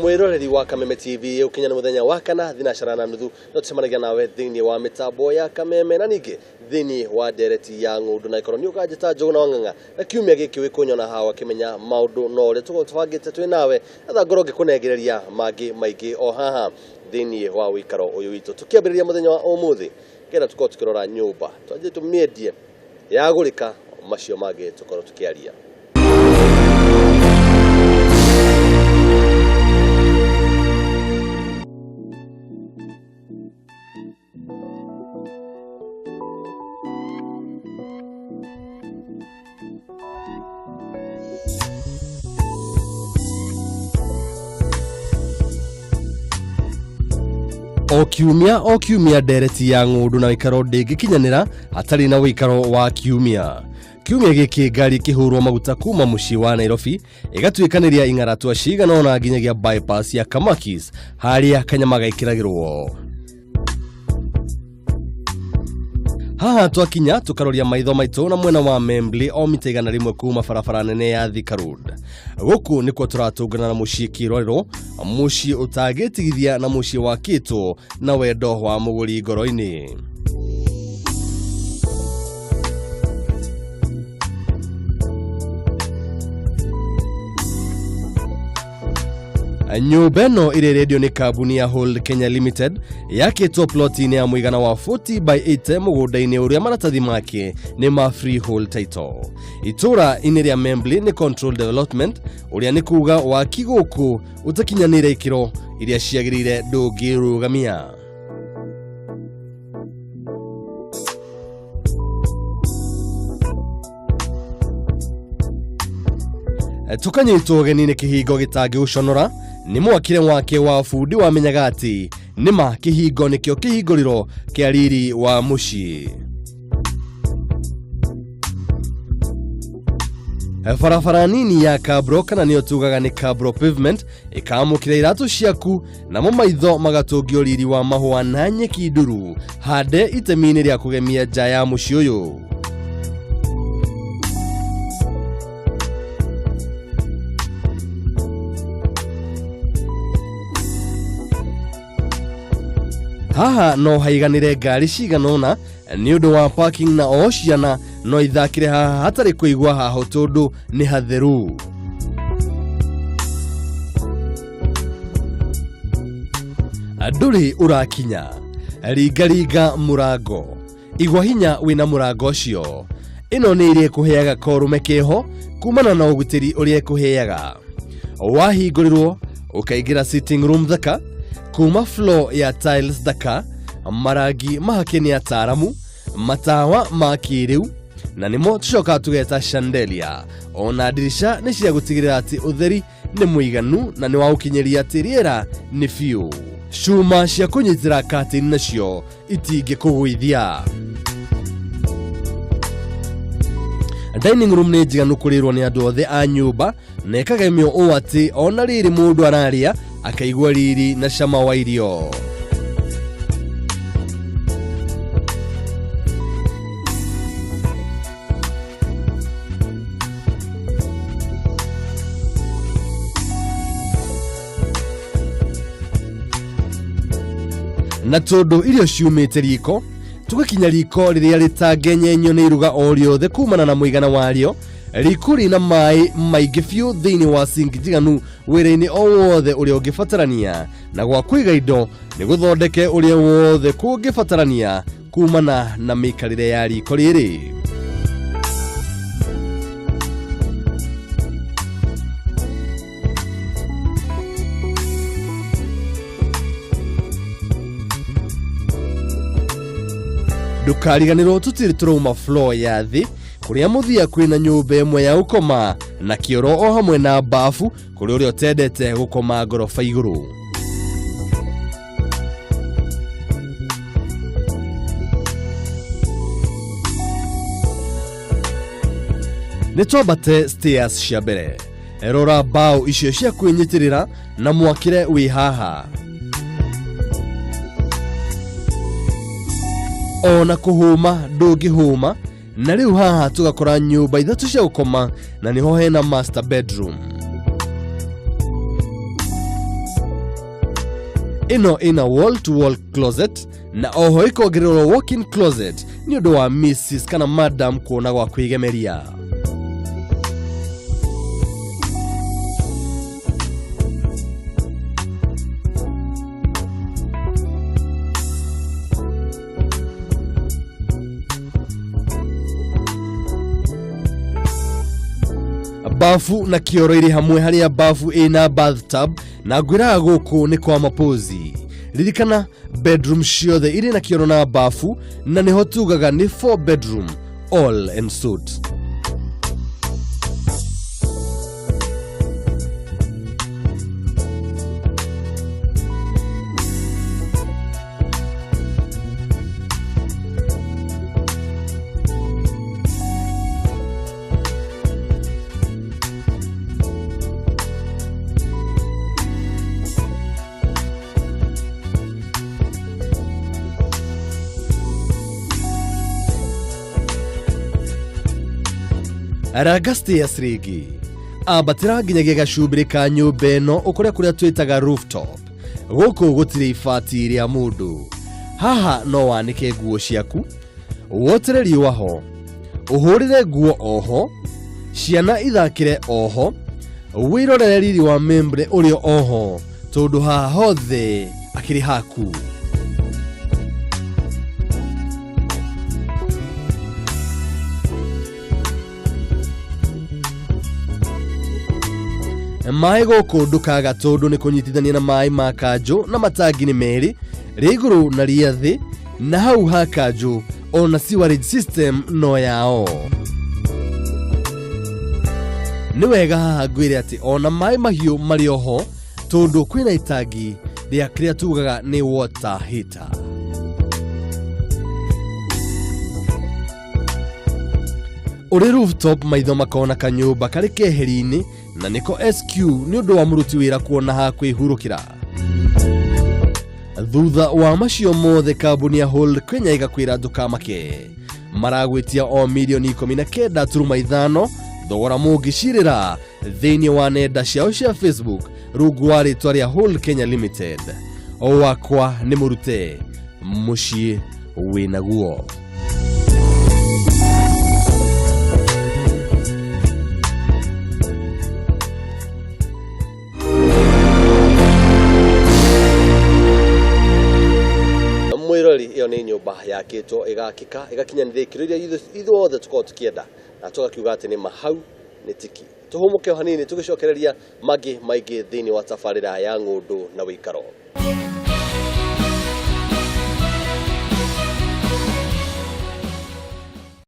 Mwĩroreri wa Kameme TV, ũkinya nĩ mũthenya wa kana thinacara na nuthu no tũcemanagia nawe thĩinĩ wa mĩtambo ya Kameme na ningĩ thĩinĩ wa ndereti ya ng'ũndũ, na ikorwo nĩ ũkanjĩta Njũgũna wa Ng'ang'a, na kiumia gĩkĩ wĩkũnyona haha ũkĩmenya maũndũ no ũrĩa tũkorwo tũbangĩte twĩ nawe, etha ngorwo ngĩkũnengereria mangĩ maingĩ o haha thĩinĩ wa ũikaro ũyũ witũ. Tũkĩambĩrĩria mũthenya wa ũmũthĩ kenda tũkorwo tũkĩrora nyũmba twanjie tũmĩendie yagũrĩka, macio mangĩ tũkorwo tũkĩaria. O kiumia o kiumia, ndereti ya ng'ũndũ na wĩikaro ndĩngĩkinyanĩra hatarĩ na wĩikaro wa kiumia. Kiumia gĩkĩ ngari ĩkĩhũrwo maguta kuma mũciĩ wa Nairobi ĩgatuĩkanĩria ing'aratua cigana ũna nginyagia bypass ya Kamakis harĩa kanyama gaikĩragĩrwo. Haha twakinya tũkaroria maitho maitũ na mwena wa Membley o mita 100 kuma barabara nene ya Thika Road. Gũkũ nĩkuo tũratũngana na mũciĩ kĩrorerwo, mũciĩ ũtangĩtigithia na mũciĩ wakĩtwo na wendo wa mũgũri ngoro-inĩ. Nyũmba ĩno ĩrĩa ĩrendio nĩ kambuni ya Hold Kenya Limited yakĩtwo ploti-inĩ ya mũigana wa 40 by 80 mũgũnda-inĩ ũrĩa maratathi make nĩ ma freehold title. Itũũra-inĩ rĩa Membley nĩ control development, ũrĩa nĩ kuga waki gũkũ ũtakinyanĩire ikĩro iria ciagĩrĩire ndũngĩrũgamia. Tũkanyitwo ũgeni nĩ kĩhingo gĩtangĩgũconora nĩ mwakĩre wake wa bundi wamenyaga atĩ nĩma kĩhingo nĩkĩo kĩhingũrĩro kĩa riri wa mũciĩ. Barabara nini ya kabro, kana nĩyo tugaga nĩ cabro pavement, ĩkamũkĩra iratũ ciaku namo maitho magatũngio riri wa mahũa na nyeki nduru hande itemi-inĩ rĩa kũgemia nja ya mũciĩ ũyũ. Haha no haiganĩre ngari cigana ũna nĩ ũndũ wa parking, na o ciana no ithakĩre haha hatarĩ kũigua haho tondũ nĩ hatheru. Ndũrĩ ũrakinya ringaringa mũrango, igwa hinya wĩna mũrango ũcio. Ĩno nĩ ĩrĩa ĩkũheaga korume keho kumana na ũgitĩri ũrĩa ĩkũheaga. Wahingũrĩrwo ũkaingĩra sitting room thaka kuma floor ya tiles thaka, marangi mahake nĩ ataaramu, matawa ma kĩrĩu na nĩmo tũcokaga tũgeta chandelier. Ona ndirica nĩ cia gũtigĩrĩra atĩ ũtheri nĩ mũiganu na nĩ wa gũkinyĩria atĩ rĩera nĩ biũ. Cuma cia kũnyitĩra curtain nacio itingĩkũgũithia. Dining room nĩ njiganu kũrĩrwo nĩ andũ othe a nyũmba na ĩkagemio ũũ atĩ ona rĩrĩ mũndũ ararĩa akaigua riri na cama wa irio. Na tondũ irio ciumĩte riko, tũgakinya riko rĩrĩa rĩtangenyenyo nĩ iruga o rĩothe kumana na mũigana warĩo. Riko rĩna maĩ maingĩ biũ thĩinĩ wa sink njiganu wĩra-inĩ o wothe ũrĩa ũngĩbatarania, na gwa kũiga indo nĩ gũthondeke ũrĩa wothe kũngĩbatarania kumana na mĩikarĩre ya riko rĩrĩ. Ndũkariganĩrwo tũtirĩ tũrauma floor ya thĩ kũrĩa mũthia kwĩna nyũmba ĩmwe ya gũkoma na kĩoro o hamwe na bafu kũrĩ ũrĩa ũtendete gũkoma ngoroba igũrũ. Nĩ twambate stairs cia mbere. Rora mbaũ icio cia kwĩnyitĩrĩra na mwakĩre wĩ haha. Ona kũhũma ndũngĩhũma. Na rĩu haha tũgakora nyũmba ithatũ cia gũkoma na nĩho hena master bedroom. Ĩno ĩna wall to wall closet na oho ĩkongererwo walk-in closet nĩ ũndũ wa Mrs kana madam kuona gwa kwĩgemeria. Bafu na kĩoro irĩ hamwe harĩa bafu ĩna bathtub na ngwĩraga gũkũ nĩ kwa mapozi. Ririkana bedroom ciothe irĩ na kĩoro na bafu na nĩho tugaga nĩ 4 bedroom all en suite. Ranga stairs rĩngĩ, ambatĩra nginyagia gacumbĩrĩ ka nyũmba ĩno ũkore kũrĩa twĩtaga rooftop. Gũkũ gũtirĩ ibati rĩa mũndũ. Haha no wanĩke nguo ciaku, wotere riũa ho, ũhũrĩre nguo oho, ciana ithakĩre oho, wĩrorere riri wa membre ũrĩ oho, tondũ haha hothe akĩrĩ haku. Maĩ gũkũ ndũkaga tondũ nĩ kũnyitithania na maĩ ma kanjũ na matangi nĩ merĩ, rĩa igũrũ na rĩa thĩ, na hau ha kanjũ ona sewerage system no yao. Nĩ wega haha ngwĩre atĩ ona maĩ mahiũ marĩ oho tondũ kwĩna itangi rĩa kĩrĩa tugaga nĩ water heater. Ũrĩ rooftop maitho makona kanyũmba karĩ keheri-inĩ na nĩko SQ nĩ ũndũ wa mũruti wĩra kuona ha kwĩhurũkĩra. Thutha wa macio mothe kambuni ya Hold Kenya ĩgakwĩra ndũkamake. Maragwĩtia o mirioni 19.5 thogora mũngĩcirĩra thĩinĩ wa nenda ciao cia Facebook rungu wa rĩtwa rĩa Hold Kenya Limited. O wakwa nĩ mũrute mũciĩ wĩnaguo. Mwĩrori, ĩyo nĩ nyũmba yakĩtwo ĩgakĩka ĩgakinyanĩria ikĩro iria ithuothe tũkoragwo tũkĩenda na tũgakiuga atĩ nĩ ma hau nĩ tiki. Tũhũmũke o hanini tũgĩcokereria mangĩ maingĩ thĩinĩ wa tabarĩra ya Ng'ũndũ na Wĩikaro.